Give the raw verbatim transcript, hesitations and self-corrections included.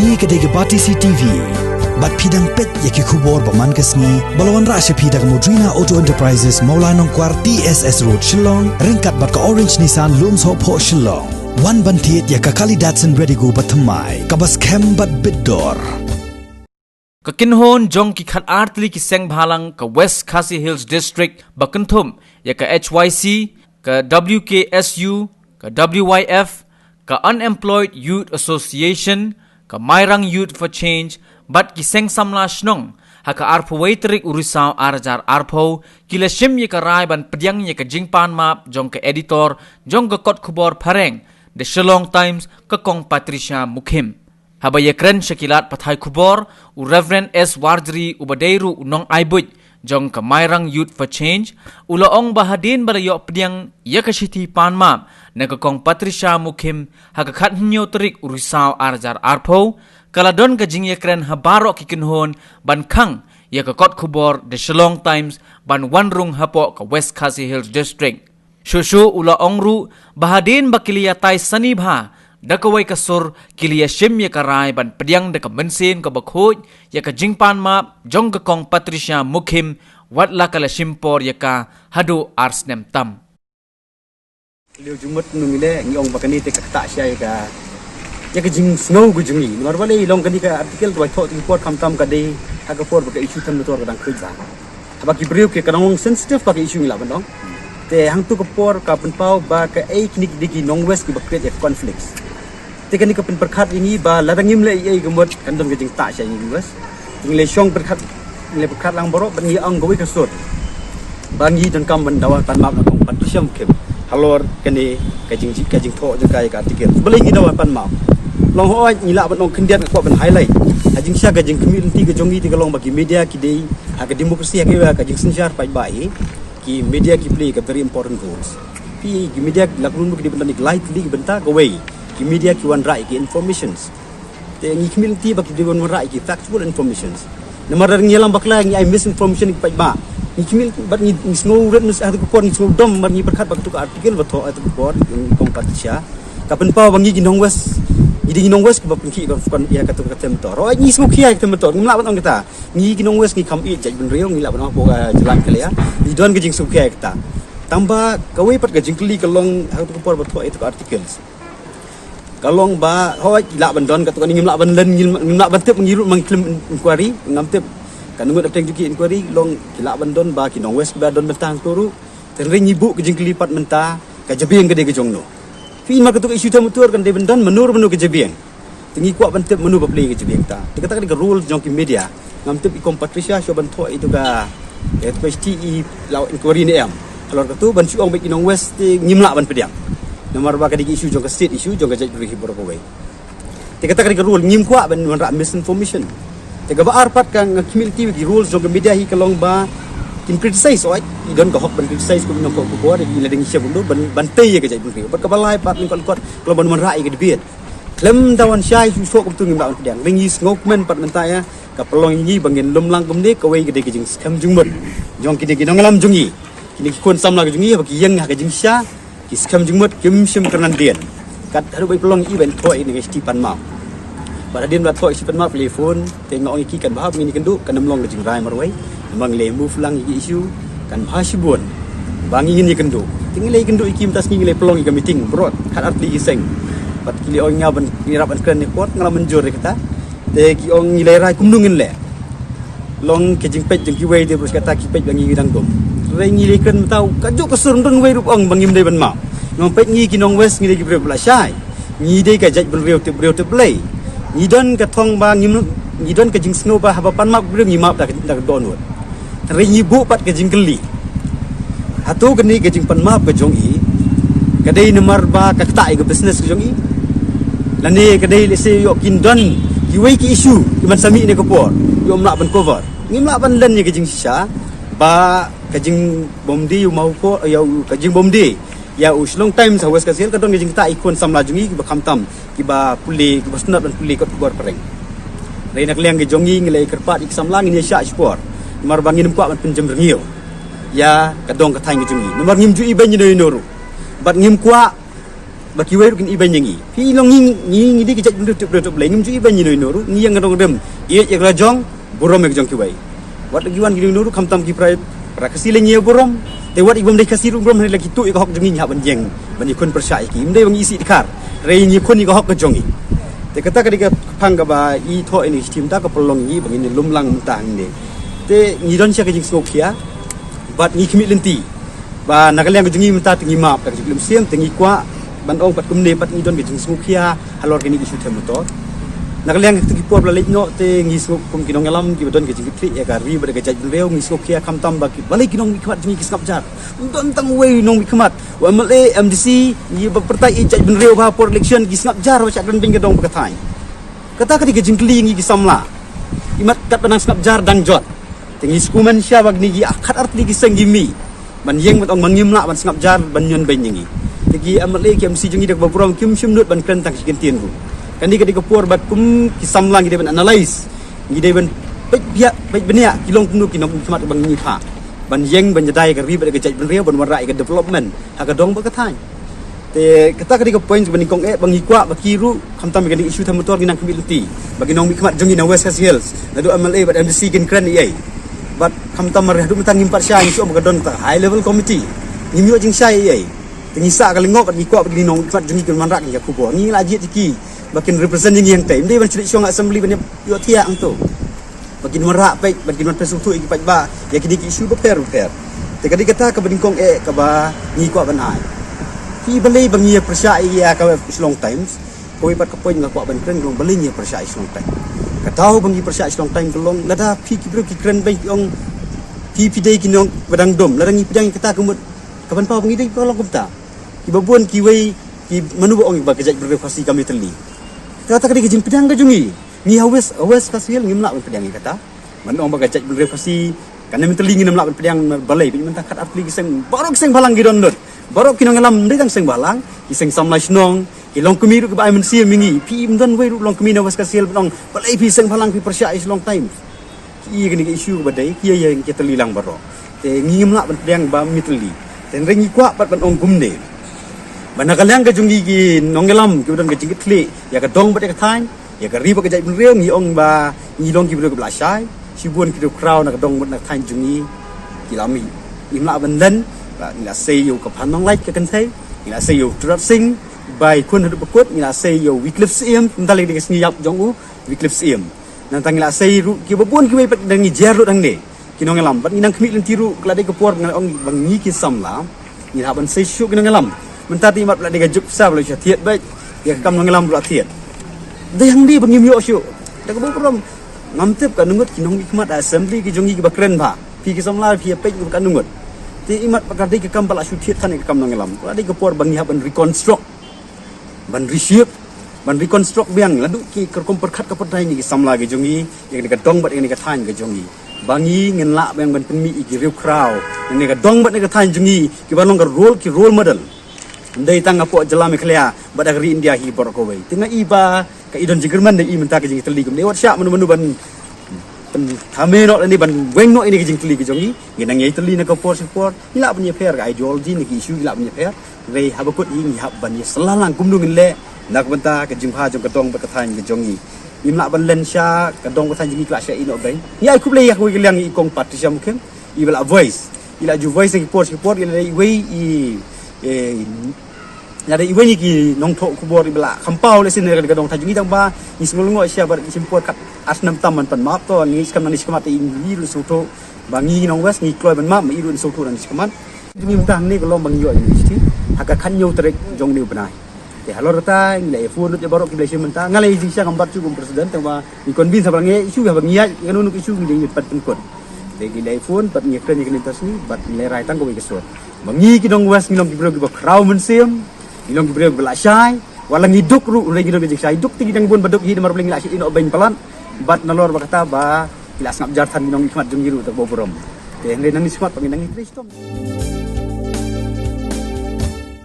Kane ka dei ka Batesi T V. Bad phi dang peit ïa ki khubor ba man ka sngi ba la wanrah sha phi da ka Modrina Auto Enterprises, Mawlai Nongkwar, T S S Road, Shillong, ryngkat bad ka Orange Nissan, Lumsohphoh, Shillong. Wan ban thied ïa ka kali Datsun Redigo ba thymmai, kaba skhem bad bit dor. Ka kynhun jong ki khatar tylli ki seng bhalang ka West Khasi Hills District ba kynthup ïa ka H Y C, ka W K S U, ka W Y F, ka Unemployed Youth Association, ka Mairang Youth for Change, bad ki seng samla shnong, ha ka arphew wei tarik u Risaw ar hajar arphew, ki la shim ïa ka rai ban pdiang ïa ka jingpan map jong ka editor jong ka kot khubor phareng The Shillong Times, ka Kong Patricia Mukhim. Haba ïakren sha ki lad pathai khubor, u Reverend S Warjri, uba dei ruh u nongai buit jong ka Mairang Youth for Change, u la ong ba hadien ba la ïoh pdiang ïa ka shithi pan map na ka Kong Patricia Mukhim ha ka khathynñiew tarik u Risaw ar hajar arphew, ka la don ka jingïakren ha baroh ki kynhun ban khang ïa ka kot khubor The Shillong Times ban wan rung hapoh ka West Khasi Hills District. Shuh shuh u la ong ruh ba hadien ba ki la ïatai sani bha da kawei ka sur, ki la ïashim ïa ka rai ban pdiang da ka mynsiem kaba khuid ïa ka jingpan map jong ka Kong Patricia Mukhim, wat la ka la shim por ïa ka haduh ar snem tam. Liu jumut ngi leh, ngi ong ba kane te ka ktah sha ïa ka, ïa ka jingsngew ka jong ngi. Namar balei long kane ka article, ka bai thoh te ki por khamtam ka dei ha ka por ba ka issue them motor ka dang khuid bha. Haba ki briew ki, ka dang long sensitive ba ka issue, ngi lah ban ong. Te hangto ka por ka pynpaw ba kaei kine ki dei ki nong West kiba create ïa ka conflicts. Te kane ka pynpyrkhat ïa ngi ba lada ngim leh ei ei ka mut kan don ka jingktah sha ïa ngi ki West. Te ngi la shong pyrkhat, ngi la pyrkhat lang baroh bad ngi ong kawei ka sur ba ngi donkam ban dawa pan map na ka Kong Patricia Mukhim halor kane ka jing, ka jingthoh jong ka ïa ka article. Balei ngi dawa pan map? Long hooid ngi lah ban ong khyndiat, nga kwah ban highlight. Ha jingshisha ka jingkhmih lynti ka jong ngi te ka long ba ki media ki dei ha ka democracy, ha ka jingsynshar paidbah, ki media ki play ka very important roles. Ki, ki media la kumno ki dei ban don ïa ki lai tylli ki bynta. Kawei, ki media ki wanrah ïa ki informations. Te ngi khmih lynti ba ki dei ban wanrah ïa ki factual informations. Namar lada ngi ïalam bakla, ngi ai misinformation ki paidbah. Ngi khmih bad ngi, ngi sngew rit mynstep ha kato ka por, ngi sngew dom bad ngi pyrkhat ba kato ka article ba thoh ha kato ka por, ïa ka Kong Patricia, ka pynpaw ba ngi ki nong West, ngi dei ki nong West kiba pynkhih ïa kato ka them motor. Hooid ngi sngewkhia ïa ka them motor, ngim lah ban ong kata. Ngi ki nong West ngi kham ïeit jaitbynriew, ngi lah ban ong hapoh ka jylla Meghalaya ngi don ka jingsngewkhia ïa kata. Tangba kawei pat ka jingkylli ka long ha kato ka por ba thoh ïa kato ka articles. Ka long ba hooid ki lah ban don kato kane, ngim lah ban len, ngim, ngim lah ban tip, ngi ruh ma ngi khlem inquiry, ngam tip. Ka ngut hapdeng jong ki inquiry long ki lah ban don ba ki nong West kiba don bynta hangto ruh. Te hynrei ngi buh ka jingkylli pat mynta, ka jabieng ka dei ka jong no? Phi, namar kato ka issue them motor kan dei ban don mano mano ka jabieng. Te ngi kwah ban tip mano ba plie ka jabieng ta. Te kata ka dei ka role jong ki media. Ngam tip i Kong Patricia shuwa ban thoh ïa kato ka, ïa kato ka shithi i la inquiry ne em. Halor kato ban shu ong beit ki nong West te ngim lah ban pdiang. Namar ba ka dei ka issue jong ka state, issue jong ka jaitbynriew hi baroh kawei. Te kata ka dei ka role, ngim kwah ban wanrah misinformation. Te kaba ar pat ka nga khmih lynti ki roles jong ka media hi ka long ba kin criticize, hooid i don ka hok ban criticize kum i nongkoh khubor, i la dang i shem kumno ban, ban tei ïa ka jaitbynriew. Bad kaba lai pat lyngkot lyngkot ka long ban wanrah ïa ka debate. Khlem da wan shai shuh shuh kumto ngim lah ban pdiang. Lei ngi sngewkmen pat mynta ïa ka pynlong ïa ngi ba ngin lum lang kumne, kawei ka dei ka jingskhem jingmut jong kine ki nongïalam jong ngi, kine ki khun samla ka jong ngi haba ki ïeng ha ka jingshisha, ki skhem jingmut, kim shym kyrnandien. Kat haduh ba i pynlong ïa i ban thoh ïa kane ka shithi pan map. Bad hadien ba la thoh ïa ka shithi pan map, la phone, te nga ong ïa ki kan bha ba ngin ïakynduh, kan ym long ka jingrai marwei. Namar ngi la move lang ïa ki issue, kan bha shibun ba ngi ngin ïakynduh. Te ngi la ïakynduh ïa ki mynta sngi, ngi la pynlong ïa ka meeting baroh khatar tylli ki seng. Bad ki la ong ïa nga ban, ïarap ban kren ne por, nga la mynjur ïa kata. Te ki ong ngi la rai kumno ngin leh. Long ka jingpeit jong kiwei te bad kata ki peit ba ngi dang dum. Hynrei ngi la kren mynta kajuh ka sur, ym don wei ruh ba ong ba ngim dei ban map. Ngi peit ngi ki nong West ngi dei ki briew ba la shai. Ngi dei ka jaitbynriew tip briew tip Blei. Ngi don ka thong ba ngim, ngi don ka jingsngew ba haba pan map briew ngi map da ka, da ka dohnud. Hynrei ngi buh pat ka jingkylli. Hato kane ka jingpan map ka jong i ka dei namar ba ka ktah ïa ka business ka jong i? Lane ka dei lehse ïoh kin don kiwei ki issue kiban sa mih ne ka por, ïoh ym lah ban cover. Ngim lah ban len ïa ka jingshisha ba ka jingbymdei u Mawphor, ïa u, ka jingbymdei ïa u Shillong Times ha West Khasi Hills ka don ka jingktah ïa ki khun samla jong ngi kiba khamtam, kiba pule, kiba sngewtynnat ban pule kot khubor phareng. Hynrei na ka liang ka jong ngi ngi la kyrpad ïa ki samla ngin ïa shah shipor. Namar ba ngin ym kwah ban pynjem rngiew ïa ka dong ka thaiñ ka jong ngi. Namar ngim ju ibeiñ ïa no ïa no ruh. Bad ngim kwah Ba kiwei ruh kin ibeiñ ïa ngi. Phi long ngi ngi ngi dei ki jaitbynriew tip briew tip Blei, ngim ju ibeiñ ïa no no ruh, ngi ïa nga dong dem. Ïeit ïa ka la jong, burom ïa ka jong kiwei. Wat la ki wan ki no no ruh, khamtam ki para, para Khasi lei ngi ïa burom. Te wat i bym dei Khasi ruh burom, hynrei la ki tuh ïa ka hok jong ngi, ngi hap ban ïeng ban ïakhun pyrshah ïa ki. Ym dei ba ngi isih dkhar, hynrei ngi ïakhun ïa ka hok ka jong ngi. Te kata ka dei ka phang kaba i thoh ïa ngi sha team, ta ka pynlong ïa ngi ba ngin ïalum lang mynta hangne. Te ngi don sha ka jingsngewkhia bad ngi khmih lynti ba na ka liang ka jong ngi mynta te ngi map da ka jingklim siem, te ngi kwah ban ong pat kumne pat ngi don ka jingsngewkhia halor kine ki issue them motor. Na ka liang ka, ki por ba la leit noh te ngi sngew kum ki nongïalam kiba don ka jingkitkhlieh ïa ka ri bad ka jaitbynriew, ngi sngewkhia khamtam ba ki, balei ki nongmihkhmat jong ngi ki sngap jar. Ym don tang uwei nongmihkhmat, u M L A, M D C, ngi ba pyrthei ïa jaitbynriew ba por election ki sngap jar ba shah kren beiñ ka dong bad ka thaiñ. Kata ka dei ka jingkylli ïa ngi ki samla. Imat katba nang sngap jar dang jot. Te ngi sngewkmen sha ba kine ki khat ar tylli ki seng ki mih ban ïeng ban ong ba ngim lah ban sngap jar ban ñion beiñ ïa ngi. Te ki M L A ki M C jong ngi da kaba burom kim shym nud ban kren tang shi kyntien ruh. Kane ka dei ka por ba kum ki samla ngi dei ban analyse, ngi dei ban peit biang, peit bniah ki long kumno ki nongmihkhmat ba ngi phah ban ïeng ban ïada ïa ka ri bad ka jaitbynriew, ban wanrah ïa ka development ha ka dong bad ka thaiñ. Te kata ka dei ka point ba nyngkong eh ba ngi kwah ba ki ruh, khamtam ïa kane ka issue them motor, ngi nang khmih lynti ba ki nongmihkhmat jong ngi na West Khasi Hills, naduh M L A bad M D C kin kren ei ei. Bad khamtam mar haduh mynta ngim pat shai, ngi shu ong ba ka don ta high level committee, ngim ïoh jingshai ei ei. Te ngi sah ka lyngngoh bad ngi kwah ba ki nongmihkhmat jong ngi kin wanrah ïa ka khubor. Ngi la jied ïa ki ba kin represent ïa ngi hangtei, ym dei ban shu leit shong ha assembly ban ïohthiah hangto. Ba kin wanrah peit, ba kin wan pynsngewthuh ïa ki paidbah ïa kine ki issue bapher bapher. Te ka dei kata kaba nyngkong eh kaba ngi kwah ban ai. Phi, balei ba ngi ïa pyrshah ïa ka Shillong Times? Kawei pat ka point nga kwah ban kren ka long balei ngi ïa pyrshah ïa Shillong Times. Ka daw ba ngi pyrshah ïa Shillong Times ka long lada phi ki briew ki kren beiñ ki ong phi, phi dei ki nongpdiang dum, lada ngi pdiang ïa kata ka mut ka ban paw ba ngi dei ka long kumta. Kiba bun kiwei ki mano ba ong ba ka jaitbynriew Khasi kam ïatylli. Kata ka dei ka jingpdiang ka jong ngi. Ngi ha West, ha West Khasi Hills ngim lah ban pdiang ïa kata. Ban ong ba ka jaitbynriew Khasi kan ym ïatylli, ngin ym lah ban pdiang. Balei? Ba mynta khat ar tylli ki seng, baroh ki seng bhalang ki don lut. Baroh ki nongïalam, ym dei tang seng bhalang, ki seng samla shnong, ki longkmie ruh kiba ai mynsiem ïa ngi. Phi, ym don uwei ruh longkmie na West Khasi Hills ban ong balei phi seng bhalang phi pyrshah ïa Shillong Times. Ki ïa kane ka issue kaba dei, ki ïa ïa ki tylli lang baroh. Te ngi ngim lah ban pdiang ba ym ïatylli. Te hynrei ngi kwah pat ban ong kumne ba na ka liang ka jong ngi ki nongïalam kiba don ka jingkitkhlieh ïa ka dong bad ïa ka thaiñ, ïa ka ri bad ka jaitbynriew, ngi ong ba ngi long ki briew kiba la shai. Shibun ki riewkhraw na ka dong bad na ka thaiñ jong ngi ki la mih. Ngim lah ban len. Ba ngi la sei ïa u Kpa Nonglait ka kynthei, ngi la sei ïa u Tyrot Sing, bai khun haduh ba kut, ngi la sei ïa u Wycliffe Syiem, mynta lei ka dei ka sngi ïap jong u Wycliffe Syiem. Nangta ngi la sei ruh kiba bun kiwei pat, dang ngi jer lut hangne ki nongïalam. Bad ngi nang khmih lynti ruh, ka la dei ka por ba ngi ong ba ngi ki samla ngi hap ban sei shuh ki nongïalam. Mynta te imat ba la dei ka juk pisa ba la shu thied beit, ïa ka kam nongïalam ruh la thied. Dei hangne ba ngim ïoh shuh. Da kaba burom, ngam tip katno ngut ki nongmihkhmat assembly ki jong ngi kiba kren bha. Phi ki samla phi ïa peit katno ngut. Te imat ba ka dei ka kam ba la shu thied than ïa ka kam nongïalam, ka la dei ka por ba ngi hap ban reconstruct, ban reshape, ban reconstruct biang, la duh ki, ka rukom pyrkhat ka pyrthei ngi ki samla ki jong ngi ïa kane ka dong bad ïa kane ka thaiñ ka jong ngi. Ba ngi ngin lah biang ban pynmih ïa ki riewkhraw na kane ka dong bad na ka thaiñ jong ngi kiba long ka role, ki role model. Ym dei tang hapoh jylla Meghalaya bad ha ka ri India hi baroh kawei. Te nga i ba ka i don jingkyrmen da i mynta ka jingtylli kumne, wat shah mano mano ban pynthame noh lane ban weng noh ïa kane ka jingtylli ka jong ngi. Ngi nang ïai tylli na ka por sha ka por, ngi lah ban ïapher ka ideology na ki issue, ngi lah ban ïapher. Hynrei haba kut hi ngi hap ban ïasylla lang kumno ngin leh na ka bynta ka jingbha jong ka dong bad ka thaiñ ka jong ngi. Ngim lah ban len sha ka dong ka thaiñ jong ngi ka la shah ïeh noh beiñ. Ngi ai khublei ïa kawei ka liang, i Kong Patricia Mukhim, iba la voice, i la ju voice na ki por sha ki por, i la dei iwei i, eh, i la dei iwei i ki nongthoh khubor iba la kham paw lehse na ka dong thaiñ jong ngi, tang ba ngi sngew lyngngoh shisha bad ngi shim por kat ar snem tam ban pan map. To ngi skhem nangne shakhmat te i ruh in sngewthuh ba ngi nong West ngi kloi ban map, ma i ruh in sngewthuh nangne shakhmat. Jong ngi mynta hangne ka long ba ngi ïoh university ha ka khathynñiew tarik jong une u bnai. Te halor kata ngi la ïa phone lut ïa baroh kiba la shim mynta. Nga la ïa jingshisha ngam bat shuh kum president, tang ba ngi convince ba ngi ïa issue, ba ngi ïa kano kano ka issue ngi dei ngi pat pynkut. Te ngi la ïa phone bad ngi ïa kren ïa kane mynta sngi bad ngi la ïa rai tang kawei ka sur ba ngi ki nong West ngi long ki briew kiba khraw mynsiem, ngi long ki briew kiba la shai. Wat la ngi duk ruh, hynrei ngi don ka jingshai. Duk te ngi dang bun ba duk hi, namar balei ngi la shah ïeh noh beiñ palat. Bad nalor ba kata ba ngi la sngap jar than ki nongmihkhmat jong ngi ruh da kaba burom. Te hynrei nangne shakhmat ba ngi nang ïa trei shitom.